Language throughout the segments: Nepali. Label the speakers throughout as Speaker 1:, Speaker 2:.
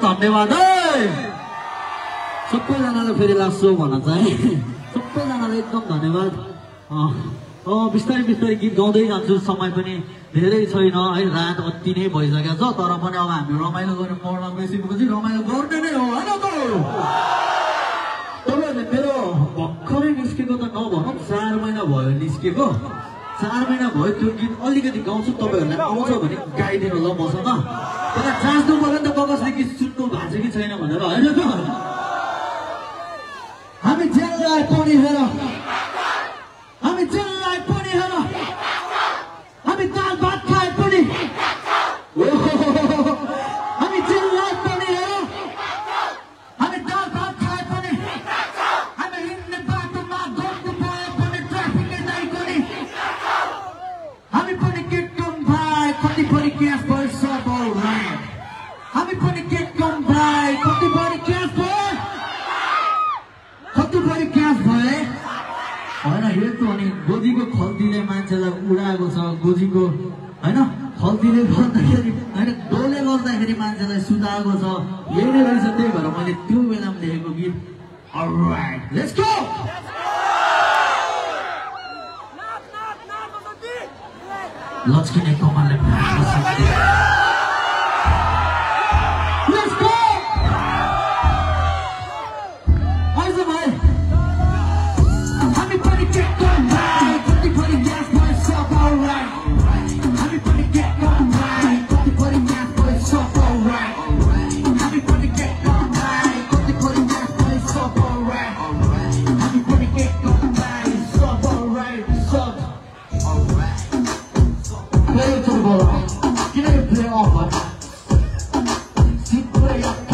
Speaker 1: धन्यवाद है सबैजनालाई फेरि लास्ट सो भन्न चाहे सबैजनालाई एकदम धन्यवाद बिस्तारै बिस्तारै गीत गाउँदै जान्छु समय पनि धेरै छैन है रात अति नै भइसकेको छ तर पनि अब हामी रमाइलो गर्ने मोडमा गइसकेपछि रमाइलो गर्ने नै हो हैन त तपाईहरुले मेरो भर्खरै निस्केको त नभनौँ 4 महिना भयो निस्केको 4 महिना भयो त्यो गीत अलिकति गाउँछु तपाईहरुलाई आउँछ भने गाइदिनु ल मसँग तर जाँच्नु पर्यो नि त ककसले गीत सुन्नु भएको छ कि छैन भनेर हैन त हामी जेललाई पनि हेर हामी जेललाई पनि हेर हामी दाल भात खाए पनि हामी जेललाई पनि हेर हामी दाल भात खाए पनि हामी हिँड्ने बाटोमा गर्नु पाए पनि ट्राफिकले दाइ पनि हामी पनि के कम भाइ कति पनि क्यास भयो सब अलराइट हामी पनि के कम भाइ कति पनि क्यास भयो कति पनि क्यास भए हैन हेर्नु अनि गोजीको खल्तीले मान्छेलाई उडाएको छ गोजीको हैन खल्तीले गर्दाखेरि हैन डोले गर्दाखेरि मान्छेलाई सुताएको छ यही नै रहेछ त्यही भएर मैले त्यो बेलामा लेखेको गीत अलराइट लेट्स गो लचकिने कमलले play off, but keep play up.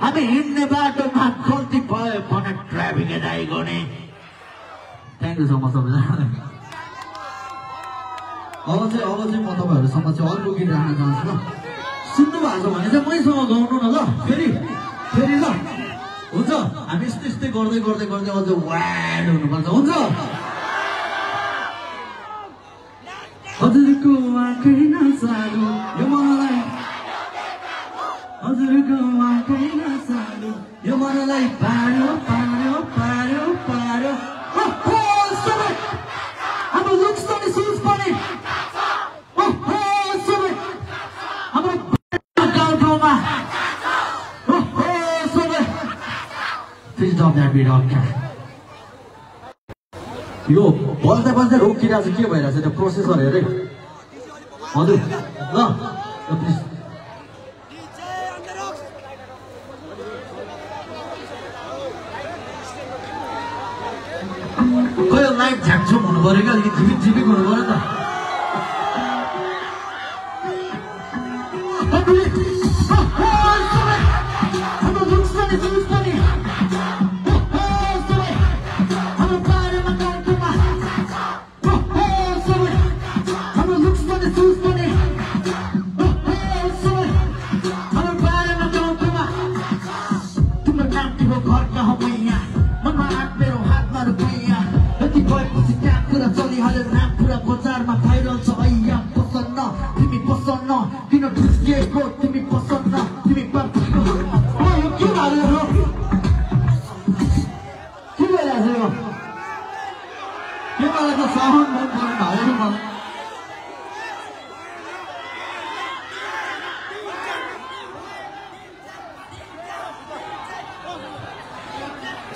Speaker 1: हामी हिँड्ने बाटोमा गल्ती भयो भने ट्राफिक दाइ गर्ने। थ्याङ्क यू सो मच सबैजनालाई। अब चाहिँ म तपाईँहरूसँग चाहिँ अर्को गीत राख्न चाहन्छु ल। सुन्नु भएको छ भने चाहिँ मैसँग गाउनु न ल। फेरि ल हुन्छ। हामी यस्तै गर्दै अझ वाइड हुनुपर्छ। हुन्छ हजुरको आँखै नसालु यो मनलाई, हजुरको आँखै नसालु यो मनलाई पार्यो पार्यो पार्यो पार्यो। हाम्रो लुक्स पनि सुज पनि हाम्रो गाउँठाउँमा सबै please don't that be don't care. यो बल्दै रोकिरहेको छ, के भइरहेछ त्यो प्रोसेसर हेरे हजुर ल प्लिज। खोइ लाइट झ्याकझुक हुनु पऱ्यो क्या, अलिकति झिपिक हुनु पऱ्यो त।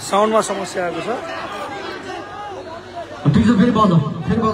Speaker 2: साउन्डमा समस्या आएको छ।
Speaker 1: ठिक छ, फेरि बजाऊ हेर ल।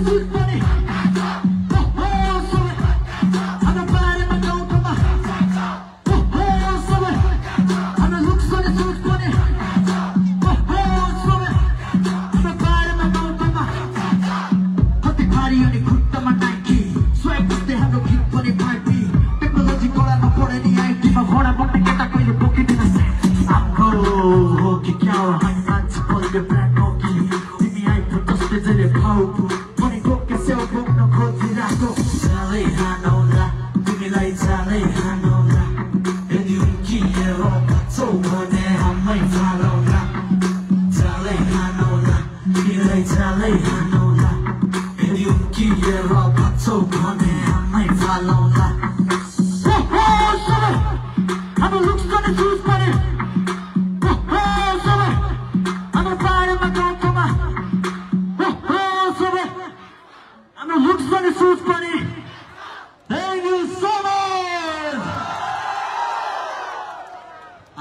Speaker 1: सुट पनि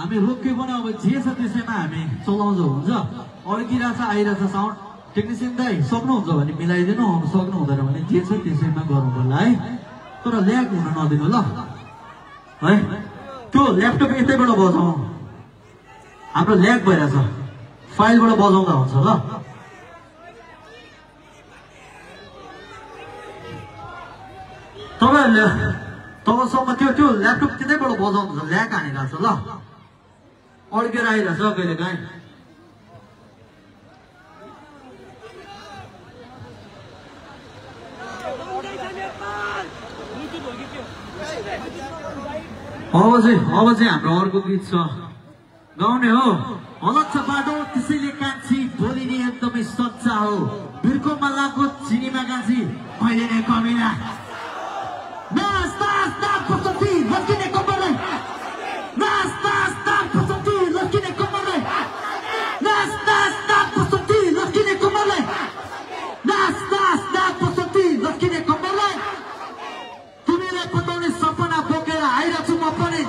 Speaker 1: हामी रोक्यो भने अब जे छ त्यसैमा हामी चलाउँछौँ हुन्छ अड्किरहेछ आइरहेछ साउन्ड टेक्निसियन दाइ सक्नुहुन्छ भने मिलाइदिनु सक्नु हुँदैन भने जे छ त्यसैमा गर्नु पर्ला है तर ल्याग हुन नदिनु ल है त्यो ल्यापटप यतैबाट बजाउँ हाम्रो ल्याग भइरहेछ फाइलबाट बजाउँदा हुन्छ ल तपाईँहरूले तबसम्म त्यो ल्यापटप त्यतैबाट बजाउनुहुन्छ ल्याग हानिरहेछ ल अड्केर आइरहेछ कहिले काहीँ अब चाहिँ हाम्रो अर्को गीत छ गाउने हो अलग छ बाटो त्यसैले कान्छी बोलिने एकदमै सच्चा हो बिर्को मल्लाको चिनीमा कान्छी अहिले नै कमिला नाच नाच नाच पसन्दी लड्किने कम्मरलाई नाच नाच नाच पसन्दी लड्किने कम्मरलाई नाच नाच नाच पसन्दी लड्किने कम्मरलाई नाच नाच नाच पसन्दी लड्किने कम्मरलाई तिमीलाई पताउने सपना बोकेर आइरहेको छु म पनि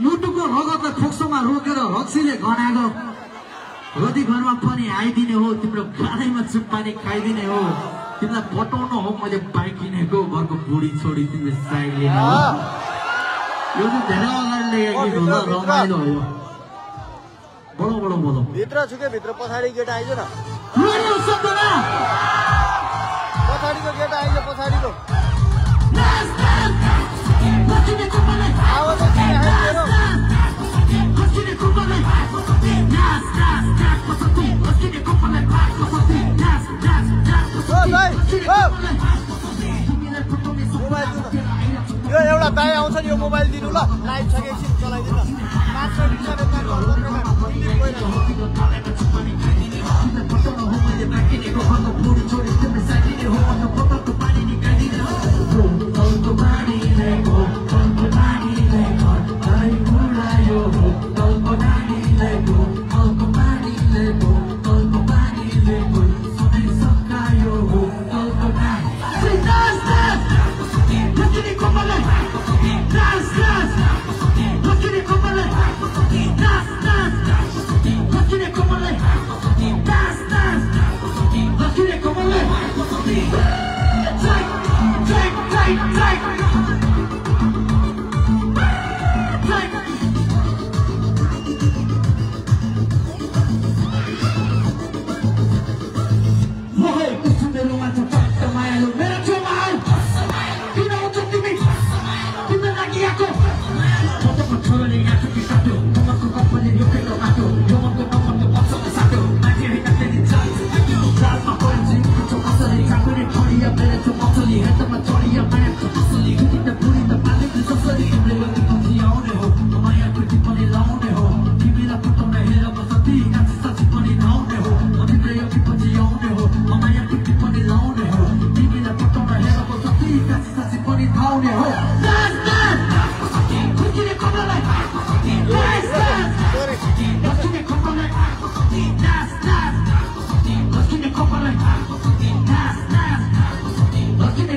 Speaker 1: मुटुको रगतलाई फोक्सोमा रोकेर रक्सीले घनाएको रदी घरमा पनि आइदिने हो तिम्रो गाडैमा चुप्पानी खाइदिने हो तिमीलाई पटाउनु हो मैले बाइक किनेको घरको बुढी छोडी तिमीले साइड लिने हो यो चाहिँ धेरै अगाडि लेखेको गीत हो रमाइलो हो बडो बडो बोलो
Speaker 3: भित्र छु के भित्र पछाडि गेट आइज न पछाडिको गेट आइज पछाडिको आवाज यो एउटा दाइ आउँछ नि यो मोबाइल दिनु ल लाइभ छ कि एकछिन चलाइदिनु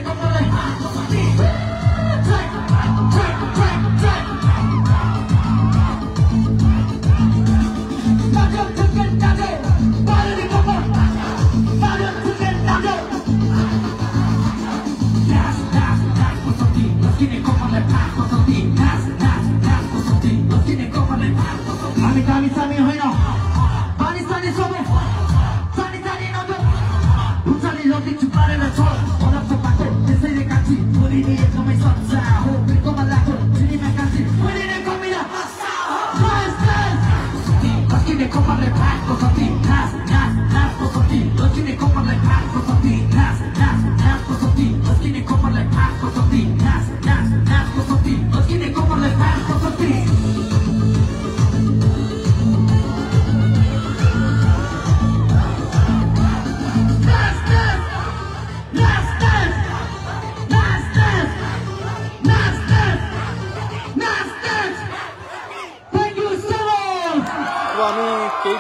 Speaker 1: Let's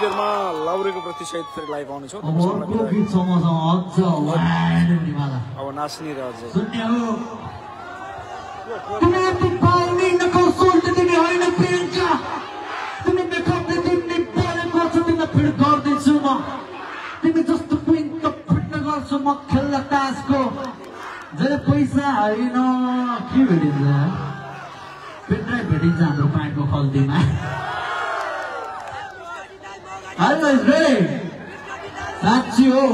Speaker 2: बेरमा लाउरेको प्रति सहित फेरि लाइभ आउनेछौँ
Speaker 1: अब अर्को गीत छ मसँग अझ वाइड हुनेवाला
Speaker 2: अब नाच्ने र अझै
Speaker 1: सुन्ने हो तिमी पाउने नकौशल तिमी होइन प्रियङ्का तिमी मेकअपले तिमीले बोलेको छ तिमीलाई फिट गर्दैछु म तिमी जस्तो पिङ त फिट्न गर्छु म खेल्दा तासको जहिले पैसा होइन के भेटिन्छ पेट्रै भेटिन्छ हाम्रो प्यान्टको खल्तीमा साँच्ची हो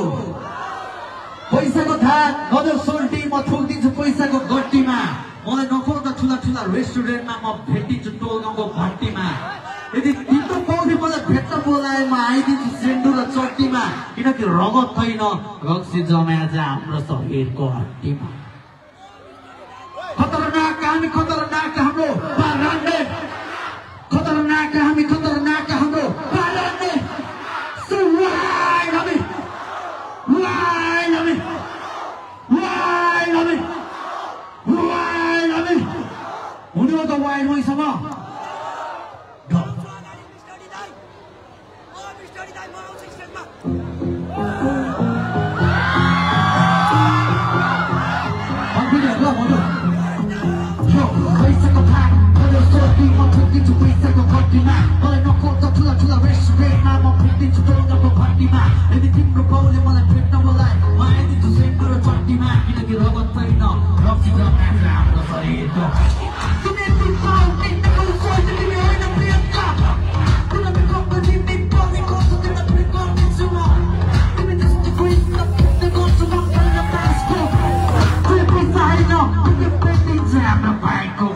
Speaker 1: पैसाको थाहा गजब सोल्टी म थोकिदिन्छु पैसाको गट्टीमा मलाई नखोर्दा ठुला ठुला रेस्टुरेन्टमा म भेटिन्छु टोल गाउँको भट्टीमा यदि तिम्रो पाउने मलाई भेट्न बोलाए म आइदिन्छु सेन्डु र चट्टीमा किनकि रगत छैन रक्सी जमाया चाहिँ हाम्रो शरीरको हड्डीमा खतरनाक हामी खतरनाक हाम्रो पारान्डे खतरनाक हामी खतरनाक हाम्रो पारान्डे हुने हो त वाइड मैसँग पैसाको भाग सोधी म ठोकिदिन्छु पैसाको गट्टीमा मलाई नखोर्दा ठुला ठुला रेस्टुरेन्टमा म भेटिन्छु टोलगाउँको भट्टीमा यदि तिम्रो बाउले मलाई भेट्न बोलाए म आइदिन्छु सेन्डु र चट्टीमा किनकि रगत छैन रक्सी जमाएर हाम्रो शरीरको तिमी पाउने नकौशल तिमी होइन प्रियङ्का तिमीले कम्पनी बोलेको छ तिमीलाई फिट गर्दैछु म तिमी जस्तो पैसा फिट्ने गर्छु म खेल्न तासको तिमी पैसा होइन तिमी भेटिन्छ हाम्रो भाइको